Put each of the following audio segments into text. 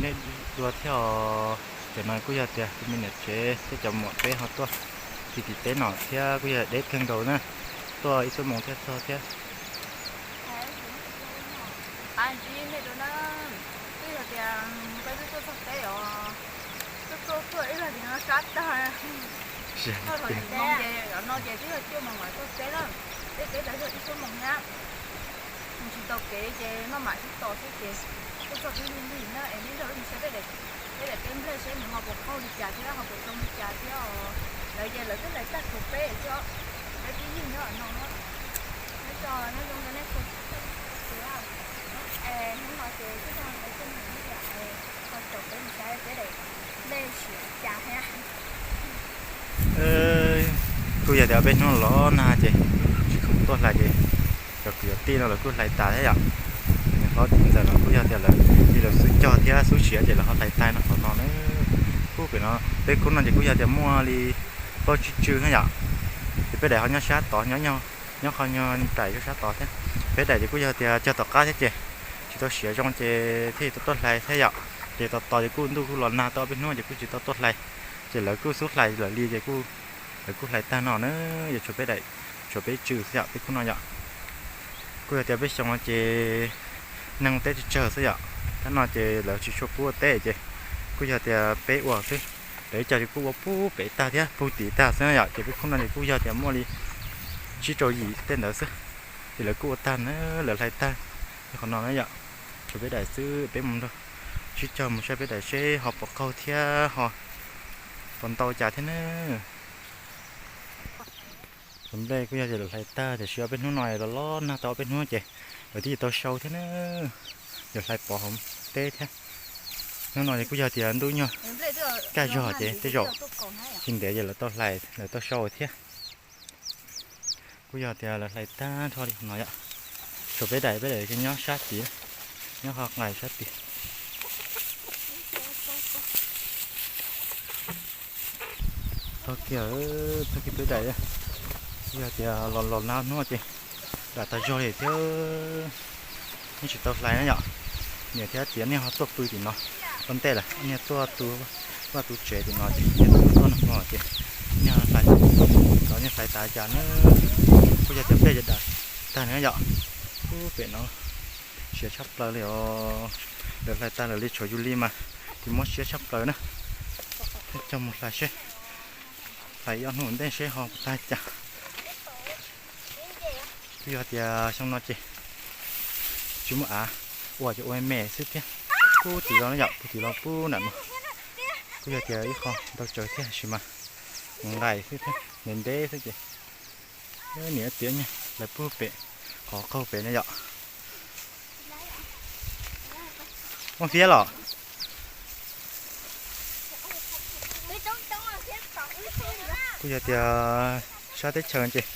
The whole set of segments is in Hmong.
Nej dua thiab os. Cov no kuj yog tias kuv me niam tsev thiab cov muam peb ho tuaj tim tim teb no thiab kuj yog deb kawg nkaus na, tuaj ib xuab moos thiaj txog thiab. Pab ntsib nej dua na, twb yog tias peb twb tuaj txog teb os, tuaj tuaj tuaj ib los ces no sab tag, txog los ces no ces twb yog cuaj moos mam tuaj teb na, peb peb tau yog ib xuab moos thiab. Mus tsis tau kev ces maj mam sib tos xwb ces tuaj txog twb lig lig na es nej nrog wb mus saib peb daim, peb daim teb nplej seb nws ho puas qaug li cas thiab ho puas zoo li cas thiab os. Lawv ces lawv twb hlais tag tshuav peb xwb os, peb twb yeej nyob no na. Nyob zoo, nyob zoo rau nej txhua tus. Es hnub no ces kuj yog lawv tuaj mus ib yam es ho caum peb mus saib peb daim nplej siav cas thiab. Kuj yog tias peb hnub los nag ces tsis khoom tuaj hlais ces cov kwv cov tij no lawv kuj hlais tas thiab yom. Hlob txiv ntxawm no kuj yog tias lawv li lawv xub cog thiab xub siav ces lawv ho hlais tas no qhov no na. Kuj pem no peb khub no ces kuj yog tias muaj li plaub tsib tsw na yom. Ces peb daim ho nyob sab tod, nyob qhov nyob nraim rau sab tod thiab. Peb daim ces kuj yog tias cog tom qab thiab ces tsis tau siav zoo ces thiaj tsis tau tuaj hlais thiab yom. Ces tos tos ces kuj ntuj kuj los nag tau ob peb hnub ces kuj tsis tau tuaj hlais. Ces lawv kuj xub hlais lawm li ces kuj, lawv kuj hlais tag no na. Yog tshuav peb daim, tshuav peb tsw xwb yom, peb khub no yom. Kuj yog tias peb xyoo no ces neeg teb tsawg tsawg xwb yom. Tab no ces lawv tsis tshua pub ua teb ces kuj yog tias peb ua xwb. Lawv ib co ces kuj ua puag pem tag thiab puag tim tag xwb yom. Ces peb khub no ces kuj yog tias muaj li tsib rau yim tej ntawd xwb. Ces lawv kuj ua tag na, lawv hlais tag li qhov no na yom. Tshuav peb daim xwb, peb mus nrog sib cog mus saib peb daim seb ho puas qaug thiab ho puas ntau cas thiab na. Cov nplej kuj yog tias lawv hlais tag tiam sis ob peb hnub no los los nag tau ob peb hnub ces lawv twb tsis tau sau thiab na. Lawv hlais pov hauv teb thiab. Hnub no ces kuj yog tias ntuj nyuag kaj zog ces tej zaum tsis ntev ces lawv tau hlais lawv tau sau thiab. Kuj yog tias lawv hlais tag nrho li no yom. Tshuav peb daim, peb daim nyob sab tid, nyob qhov nqaim sab tid. Txog kiag, txog kiag peb daim, yog tias los los nag hnub ces dam tag zog li thiab. Nej tsis tau hlais na yom. Niam thiab txiv nej ho tuaj pw tim no ua ntej lawm, nej tuaj tu vaj tu tsev tim no ces nej tuaj nag hmo ces nej ho hlais, cov nej hlais tas cas na. Kuj yog tias nplej ces dam tag na yom. Ub, pem no siav tshaj plaws li os. Lawv hlais tag lawm li tshuav yus li mas tsis muab siab tshaj plaws na. Coj mus hlais seb, hlais ib ob hnub ntej seb ho tag cas. Kuj yog tias xyoo no ces tsis muaj av, ua ces ua me me xwb thiab. Puag tim los no yom, puag tim los puag nram no. Kuj yog tias ib qho ntau tsawg thiab sis mas nqaim xwb thiab, ntev ntev xwb ces niam txiv nyob lawv puag pem qhov qaug pem no yom. Muaj fiab los? Kuj yog tias sab teb chaws ces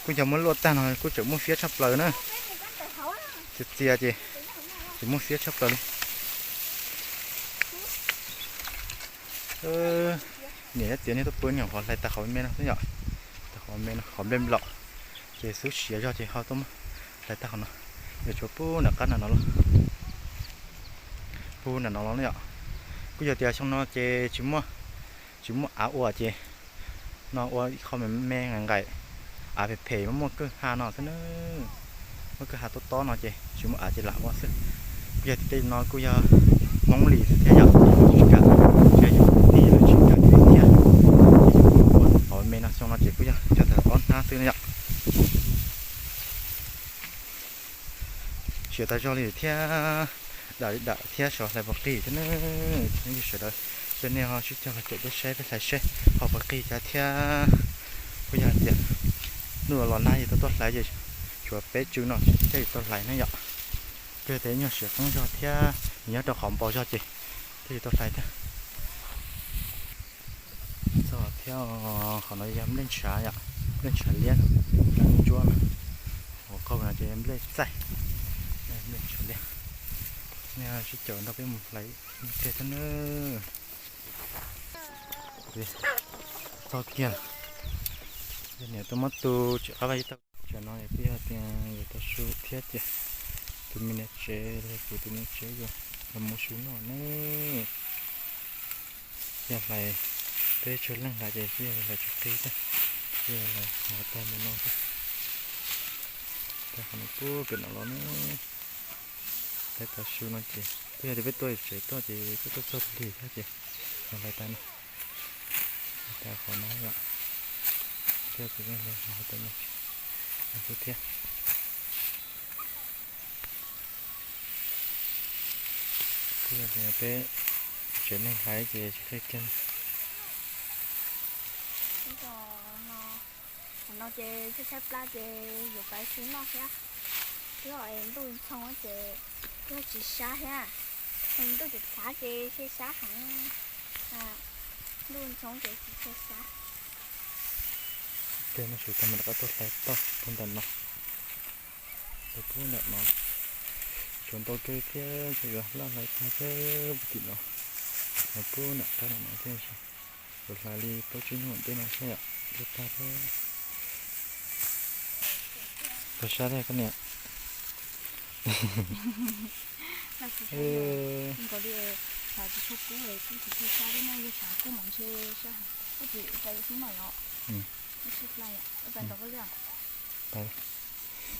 kuj yog muab luaj tag no kuj tseem muaj fiab tshaj plaws na. Txias txias ces tseem muaj fiab tshaj plaws li. Niam thiab txiv nej tuaj pw nyob qhov hlais tag qhov me me no xwb yom. Tag qhov me no qhov nplej nplaum ces xub siav zog ces ho tuaj muab hlais tag qhov no. Yuav tshuav puag nram qab nram no los, puag nram no los na yom. Kuj yog tias xyoo no ces tsis muaj, tsis muaj av ua ces no ua ib qho me me nqaim nqaim, av phem phem muaj muaj kwj ha no xwb na. Muaj kwj ha tob tob no ces tsis muaj av ces lam ua xwb. Kuj yog tias tej no kuj yog Hmoob li xwb thiab yom, tsis kam, thiab yus kwv tij lawv tsis kam ua thiab. Ces yus kuj ua qhov me no xyoo no ces kuj yog cog tag ob hnab xwb na yom. Siav tas zog li thiab, dam li dam thiab sov hlais puas qig thiab na. Yog sawv daws, coj nej ho sib cog los caum peb saib peb hlais seb ho puas qig cas thiab. Kuj yog tias hnub los nag yus tau tuaj hlais ces tshuav peb tsw no thiaj yus tau hlais na yom. Kuj yog tias nyuag siav qeeb zog thiab nyob rau qhov npau zog ces thiaj yus tau hlais thiab. Txog thiab, qhov no yog nplej ntshav yom, nplej ntshav liab, nplej ntsuab no. Qhov qaug no ces nplej txaij, nplej ntshav liab. Nej sib caum nrog peb mus hlais ib pliag thiab nawb. Txog kiag, niam tuaj muab tu tsis qab vaj ib tag. Tam no kuj yog tias yuav tau su thiab ces tus me niam tsev los kuv tus niam tsev yuav Los mus su noj ne. Yog hlais, peb tsawg leej hlais ces yog hlais tsis qig thiab, yog hlais tag mus no xwb. Tag qhov no pub pem no los ne. Hlais tas su no ces twb yog tias peb tuaj tsev tuaj ces peb tuaj txog lig thiab ces los hlais tas no. Hlais tas qhov no yom. Thiab kuv yeej hlais qhov no xwb thiab. Kuj yog tias peb tsev neeg hlais ces tsis qhib kiag. Qhov no ces tshaib tshaib plab ces yuav pais su noj thiab. Yog ntuj ntxhoo ces yog tsis sab thiab. Ntuj tsis txhav ces sab heev. Ntuj ntxhoo ces tsis sab. Tej no su tag mas rov qab tuaj hlais toj puag nram no. Hlais puag nram no. Tshuav ntau kawg thiab ntshe yuav laj hlais tag thiab puag tim no. Hlais puag nram qab no thiab ntshe yuav hlais li plaub tsib hnub ntej no thiab yom, thiaj tag thiab. Tau sab thiab koj niam.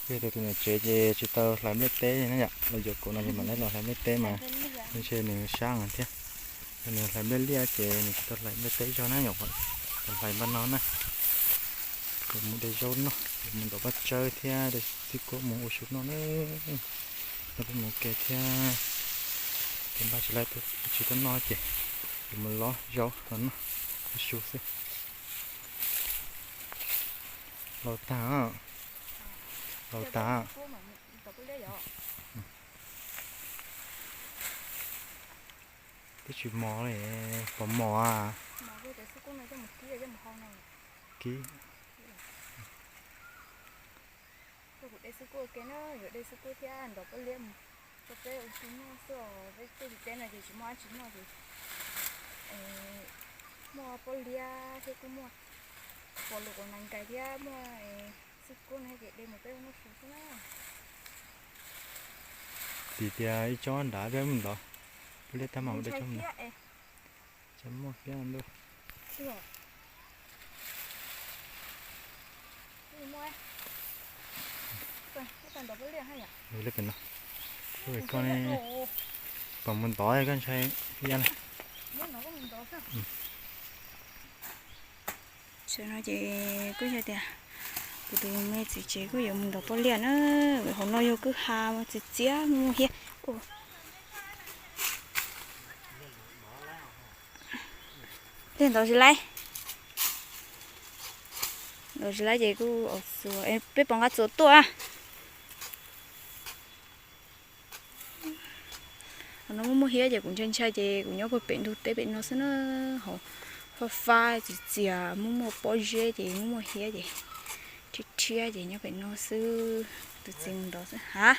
Yog tus niam tsev ces tsis tau hlais nplej teb na yom, los yuav kuv no ces mam li los hlais nplej teb mas ntshe nws sab heev thiab. Yog nws hlais nplej liaj ces nws tsis tau hlais nplej teb zog na yom, hlais npaj no na. Yuav mus de zaub noj, yuav mus ntaus paj tsawb thiab de xib kuab mus ua su noj na. Los peb mus ke thiab, ces npaj tsis laib, tsis tau noj ces yuav mus lov zaub los noj ua su xwb. Laus tag, laus tag. Twb tsis mos li, pom mos a. Kib. Kuv de xwb kuj ua ke na, yuav de xwb kuj thiab ntaus pob liab mus rau peb ua su noj xwb os. Peb tuaj tim teb no ces tsis muaj dab tsi noj ces muaj pob liab thiab kuj muaj pom lus quav nais nkais thiab muaj xwb kuj no ces de mus peb ua noj su xwb na. Tim tias ib tsob nrad peb mus ntov pob liab tag mam mus de tsob mus ntov. Tsis muaj fiab ntuj. Li pem no, koj mus ntov koj ntshai fiab na. Tam no ces kuj yog tias kuv tus me txiv tsev kuj yuav mus ntov pob liab na. Hauv no yog kwj ha txias txias muaj hiab. Tej ntov tsis laib, ntov tsis laib ces kuj peb pom nqa txuas tuaj. Hauv no muaj muaj hiab ces kuv ntshai ntshai ces kuv nyob puag pem ntug teb pem no xwb na. Hauv fab fab txias txias muaj muaj pob zeb ces muaj muaj hiab ces rhiab rhiab ces nyob pem no xwb. Tus txiv mus ntov xwb ha.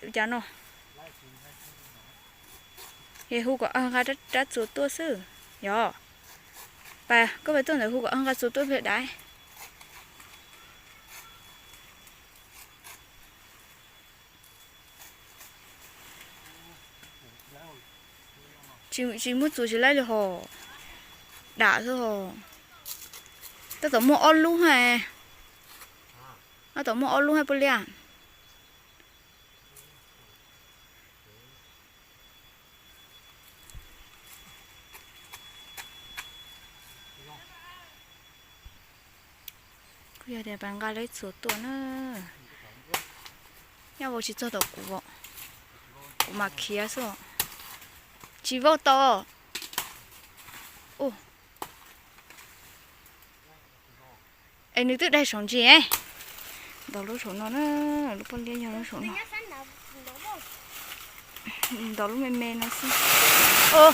Ua cas no? Es hu kom nqa rab txuas tuaj xwb. Yog, pas koj pas tuaj ntawd hu kom nqa txuas tuaj pliag dais. Tsis muaj txuas tsis laib li hos. Dam xwb hos. Tab tom muaj ob lub ha. Tab tom muaj ob lub ha puas liaj. Kuj yog tias pas nqa lawv txuas tuaj na. Nyob vau tsis txog tom kuv, kuv mam khiav xwb. Tsis vau tau. Es nws twb daig saum ntsis. Ntov lub saum no na, lub pob liab yog lub saum no. Ntov lub me me no xwb. Au,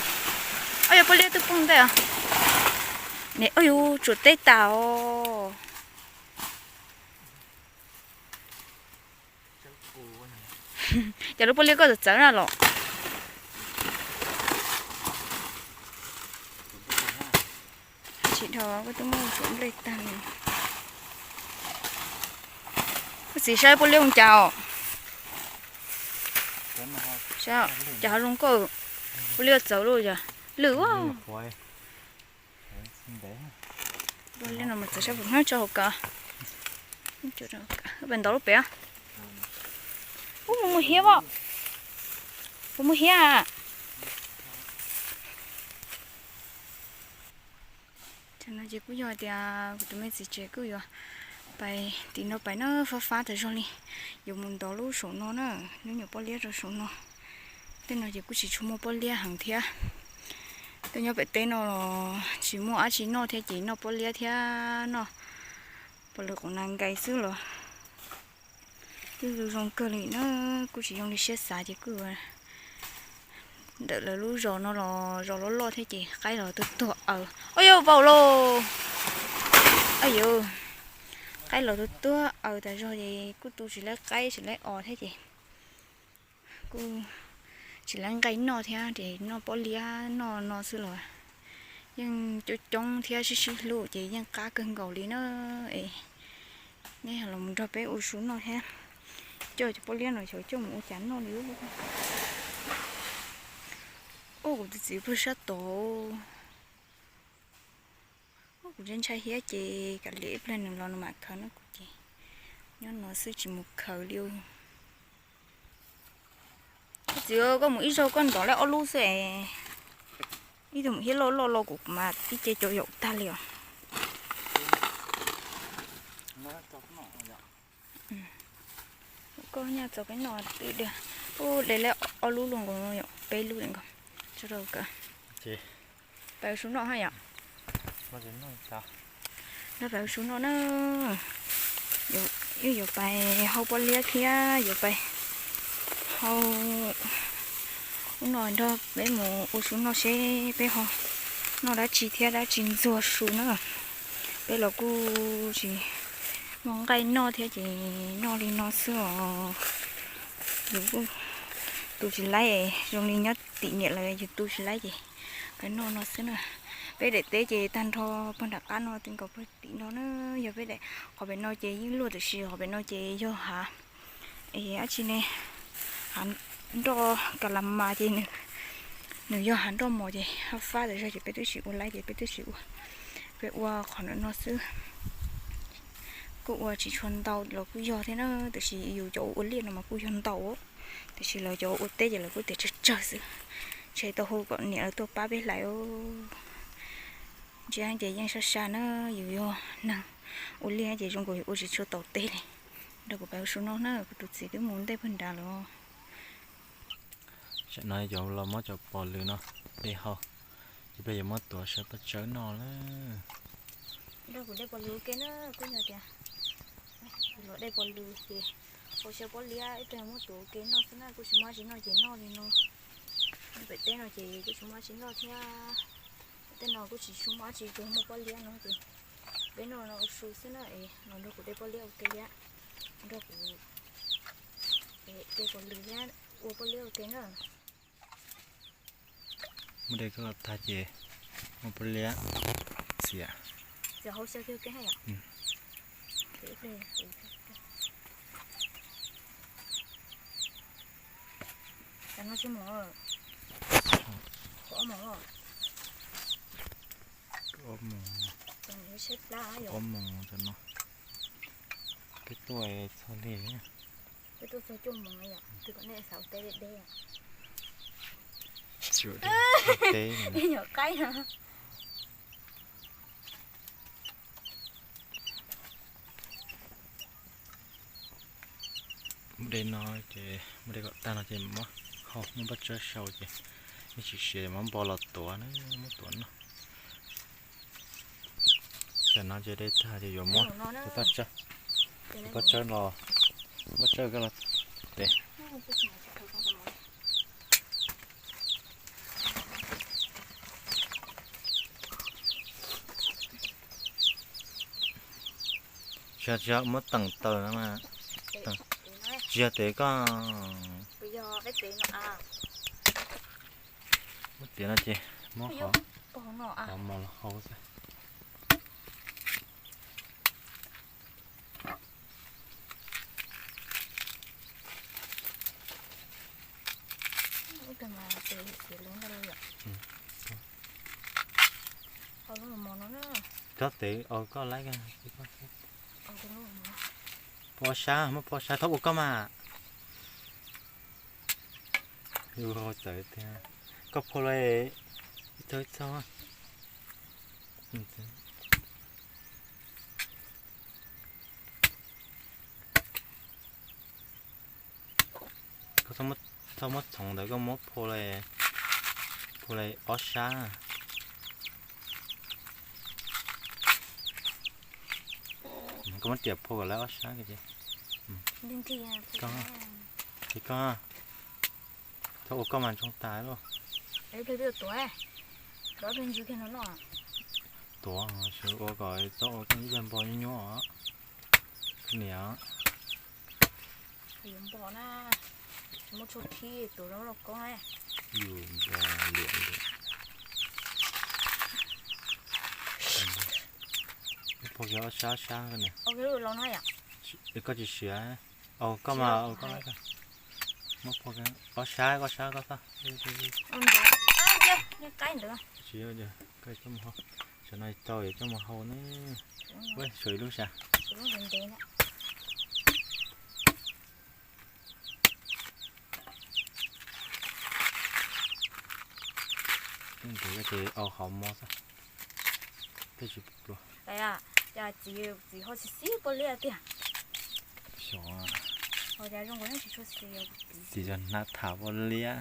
yog pob liab twb poob ntej os. Ne, au yus tsuam teb tas os. Cov lub pob liab koj txawv txawv na los. Tsis dhau, koj twb muab tsuam nplej tag li. Koj txiv saib pob liab mus cas os. Cas hav zoov koj ua liaj txawv luj yog lwm ua. Li no mas txawv sab pus hnab tso hauv kav. Peb ntov lub pem. Ub, mus muag hiab os. Mus muag hiab. Tam no ces kuj yog tias kuv tus me txiv tsev kuj yuav pais tim no pais na, fab fab tas zog li. Yuav mus ntov lub saum no na, lub nyuam pob liab rau saum no. Tej no ces kuj tsis tshua muaj pob liab heev thiab. Tej nyob pem teb no los tsis muaj dab tsi noj thiab ces noj pob liab thiab noj pom lwm qos nas nkais xwb los twb zoo kawg li na. Kuj tsis zoo li siab xav ces kuj ntawm lawv lub zos no los zos loj loj thiab ces qaib los tuag tuag aws. Ua yuav vau lauj. Ua yuav, qaib los tuag tuag aws tas zog ces kuj tu tsis laib qaib tsis laib os thiab ces kuj tsis laib nqaij noj thiab ces noj pob liab noj no xwb los yeej coob coob thiab sib sib hlub ces yeej qab kawg nkaus li na. Es nej los nrog peb ua su noj thiab. Coj cov pob liab no xyov coj mus ua cas noj li. Ub, kuv tus txiv pw sab tod. Kuv ntshai ntshai thiab ces kav liam ib pliag nws los nws mam khaws na, kuv ces nyob no xwb tsis mus khaws li. Txiv, koj mus ib zaug koj ntov lawm ob lub xwb es. Ib tug mus thiab loj loj los kuv mas tib ce cov yaum tag li os. Koj nyaj txog peb noj twb diag. Ub, de lawm ob lub luaj nkaus no yom, peb lub li nkaus. Tso rau kawg. Pais ua su noj ha yom. Nrog pais ua su noj na. Wb yuav pais hau pob liab thiab yuav pais hau ub no nrog peb mus ua su noj seb peb ho noj dab tsi thiab dab tsi ntxuag su na. Peb los kuj tsis muaj nqaij noj thiab ces noj li no xwb os. Yus kuj tu tsis laib, zoo li nyob tim niam lawm yus tu tsis laib ces peb noj no xwb na. Peb daim teb ces tag nrho puag nram qab no twb nkaus puag tim no na. Yog peb daim qhov pem no ces yeej luaj tiam sis qhov pem no ces yog hav, es dab tsi ne, hav nroj ka la mas ces nws yog hav nroj mos ces hab fab tas zog ces peb twb tsis ua laib ces peb twb tsis ua. Peb ua qhov no xwb. Kuj ua tsis tshua ntau los kuj yog thiab na, tiam sis yus cov ua liaj no mas kuj yog ntau, tiam sis lawv cov ua teb ces lawv kuj tias tsawg tsawg xwb. Ntshe tau hu kom niam lawv tuaj pab peb hlais. Ntsia ces yeej sab sab na, yus yog neeg ua liaj ces zoo nkaus yus ua tsis tshua tau teb li. Nrog kuv pais ua su noj na, kuv tus txiv twb mus ntej puag nrad lawm. Tam no yuav los muab cov pos lws no de hau, ib pliag yuav muab tuav sawv paj tsawb noj lawm. Nrog kuv de pos lws ua ke na, kuj yog tias los de pos lws ces hau xyaw pob liab ib pliag muab tuav ua ke noj xwb na, kuj tsis muaj dab tsi noj ces noj li no. Pem teb no ces kuj tsis muaj dab tsi noj thiab. Tej no kuj tsis tshua muaj dab tsi, tsuas muaj pob liab no ces peb noj no ua su xwb na. Es los nrog kuv de pob liab ua ke thiab, nrog kuv de pos lws thiab ua pob liab ua ke na. Muab de koj los tag ces muab pob liab txiav. Txiav hau xyaw kiag ua ke ha yom. Tam no tsis mus, kaum ob moos, kaum ob moos, kaum ob moos tam no. Peb tuaj txog li, peb tuaj txog cuaj moos yom, twb kom nej xav ua teb deb deb. Teb nyuam qaib no. Muab de no ces, muab de kom tag no ces muab hau, muab pob tsawb sau ces yeej tsis siav, muab npo los tuav na, muab tuav noj. Tam no ces de tag ces yuav muab cov pob tsawb, pob tsawb los, pob tsawb koj los tev. Tsis, tsis muab teem taws no mas, tsis yog tev koj. Muab tiav no ces muab qhov mos los hau xwb. Tsob tes, au koj laib, phua sab, muab phua sab, thaub ua koj mas. Txawm tiag, koj phua lawm ib txog ib txog. Koj txhob muab txhoov ntawd, koj muab phua li, phua li ob sab. Koj muab riam phua kom lawv ob sab ko ces. Ces koj, thaub ua koj mas ntsoog tas lauj. Tuav, ua kom txhob ua koj ib zag npog nyuaj nyuaj os. Niam. Muab tshuaj khib tus zaub lauj kaub. Yus npog liam liam. Muab phua kiag ob sab ob sab koj niam. Koj tsis siav. Au koj mas, au koj, muab phua kiag ob sab, ob sab koj txhob. Tsis, koj coj mus hau. Tsam no tau yuav coj mus hau ne. Suav ib lub sab. Ntev ces au hauv mov xwb. Tej tsis pluag. Cas txiv, txiv ho xis xis pob liab tiag. Xyov. Ho cas zoo nkaus tsis tshua xis. Txiv zog hnav tham pob liab.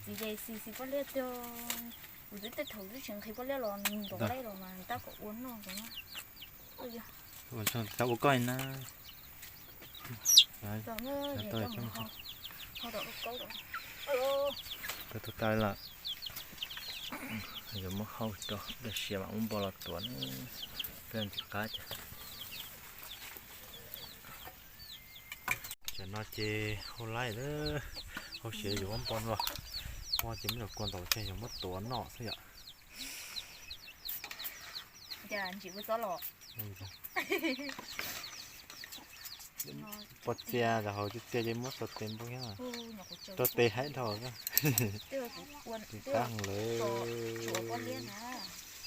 Txiv ces xis xis pob liab tiag. Kuv twb tej thaum twb tsis nqhis pob liab los nws ntaus lej los mas tab kom ua noj ntawd na. Ua koj na. Tau tas lawm. Yuav muab hau rau dej siav mam muab npog los tuav na. Peb ntxim qab cas. Tam no ces hau laij lawm, hau siav yuav muab npog no, npog ces muab cov kua ntaus ces yuav muab tuav noj xwb yom. Cas ntsim ua txob los. Pog txia rau hauv, tsis txia ces muab xuas tes npog thiab. Rau tes haib dhau. Tis qab heev lawm.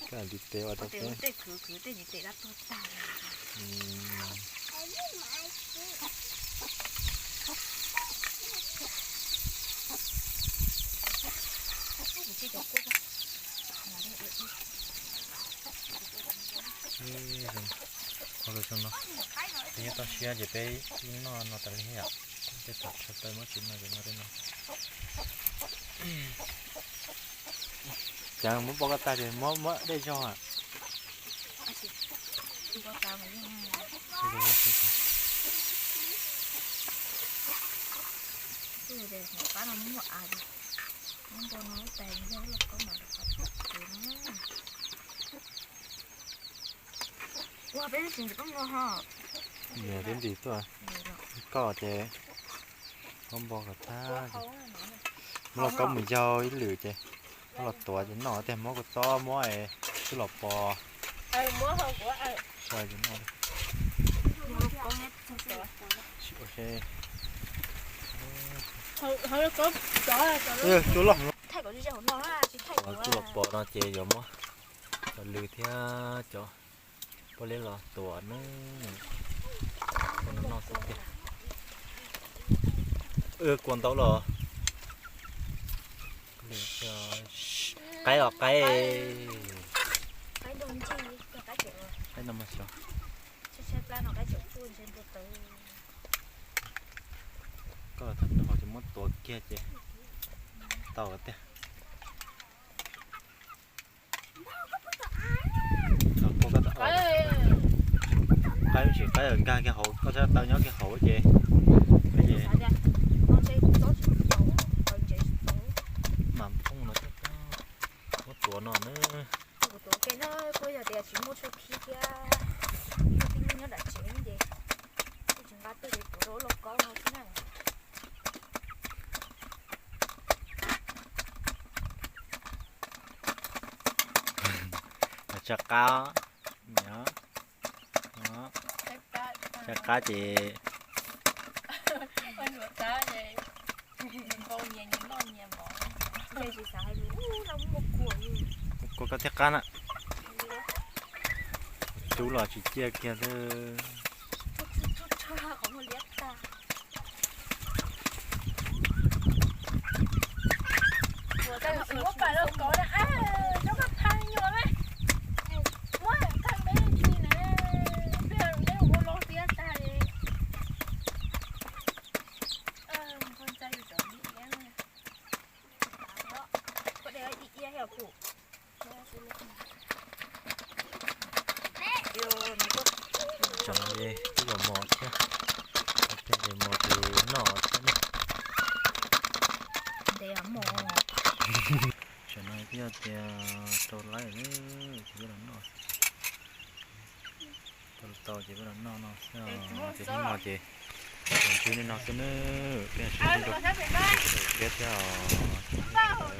Koj ntiv tes ua rau peb. Ua zoo no, peb nyob toj siab ces peb ib noj no tas li yom. Tej thaum tshaj tawm muab tsis noj ces noj tej no. Cas muab npog koj tag ces muab muab dej zog. Niam twb ntim tuaj, koj ces muab npog kom tag. Muab lauj kaub mus yaug ib lwm ces muab los tuav ces noj, tiag muab kua txob muab es twb los pos. Tsuj los pos no ces yuav muab cov lw thiab cov pob liab los tuav na. Noj xwb tiag. Kua ntau los. Qaib os qaib. Qaib no mas xyov. Koj thaum no ces muab tuav kiag ces tau tiag. Qaib tsis qaib nkag kiag hauv, koj txhob tau nyob kiag hauv ces, ces mam phooj no. Muab tuav no na. Kuv tuav ke na, kuj yog tias tsis muaj tshuaj khib thiab, muaj tib lub nyob nram tsev ces kuj tsis nqa tuaj ces tuav rau ub lauj kaub no xwb na. Tsa qab, tsa qab ces nyias noj nyias mov. Kua koj thiaj qab na. Cub los tsis ciaj kiag li. Muab pam los kov na, muab pam nyuam na. Muab tag npe tsis na, pliag neb ua loj tiab tag li. Tsam no ces twb yuav mos thiab, pliag ces mos ces noj thiab ne. Tsam no twb yog tias tau laib lawm ces peb los noj. Tau tau ces peb los noj no xwb, ces hnub no ces ntsib nej no xwb nawb, peb sib ntsib rau thiab thiab os.